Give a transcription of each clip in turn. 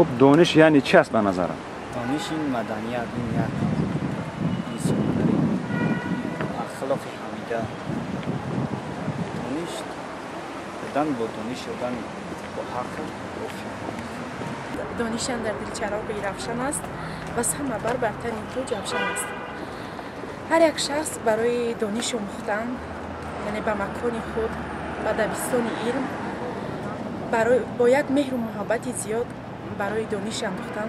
Хуб, дониш яъне чи аст ба назарат? Дониш ин маданият, ин як инсонгарӣ, ахлоқи ҳамида. Дониш одам бо дониш, одам бо ақл, бо фикр. Дониш андар дил чароғи равшан аст ва ҳама бар бар тани ту ҷавшан аст. Ҳар як шахс барои дониш омӯхтан, яъне ба макони худ, ба дабистони илм, бо як меҳру муҳаббати зиёд барои дониш андохтан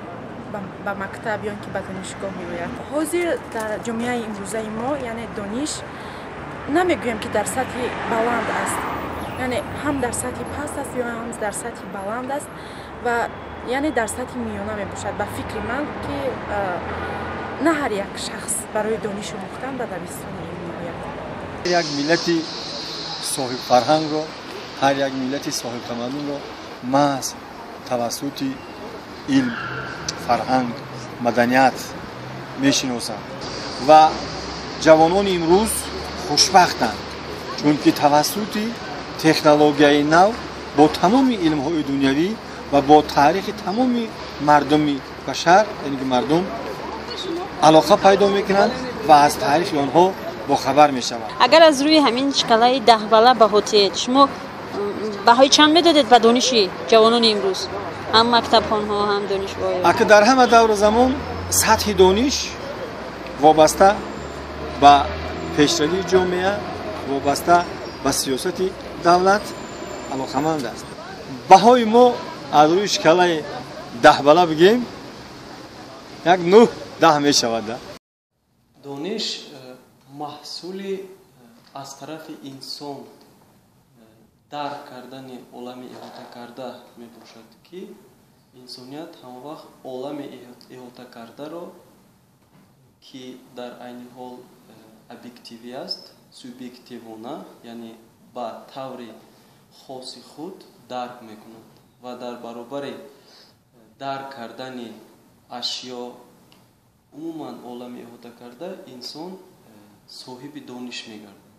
ба мактаб ё ин ки ба донишгоҳ меояд. Ҳозир дар ҷомеаи имрӯзаи мо, яъне дониш намегӯем, ки дар сатҳи баланд аст, яъне ҳам дар сатҳи паст аст ё ҳам дар сатҳи баланд аст ва яъне дар сатҳи миёна мебошад. Ба фикри ман, ки на ҳар як шахс барои дониш омӯхтан ба дабистони илм меояд. Як миллати соҳибфарҳангро, ҳар як миллати соҳибтамаддунро маҳз тавассути илм, фарҳанг, маданият мешиносанд ва ҷавонони имрӯз хушбахтанд, чунки тавассути технологияи нав бо тамоми илмҳои дунявӣ ва бо таърихи тамоми мардуми башар, яъне ки мардум, алоқа пайдо мекунанд ва аз таърихи онҳо бохабар мешаванд. Агар аз рӯи ҳамин шкалаи 10 бала баҳо диҳед, шумо баҳои чанд медодед ба дониши ҷавонони имрӯз, ҳам мактабхонҳо, ҳам донишгоҳ? Ака, дар ҳама давру замон сатҳи дониш вобаста ба пешравии ҷомеа, вобаста ба сиёсати давлат алоқаманд аст. Баҳои мо аз рӯи шкалаи 10 бала бигем, як 9, 10 мешавад. Дониш маҳсули аз тарафи инсон дарк кардани олами иҳотакарда мебошад, ки инсоният ҳамавақт олами иҳотакардаро, ки дар айни ҳол объективӣ аст, субъективона, яъне ба таври хоси худ дарк мекунад ва дар баробари дарк кардани ашё, умуман олами иҳотакарда, инсон соҳиби дониш мегардад.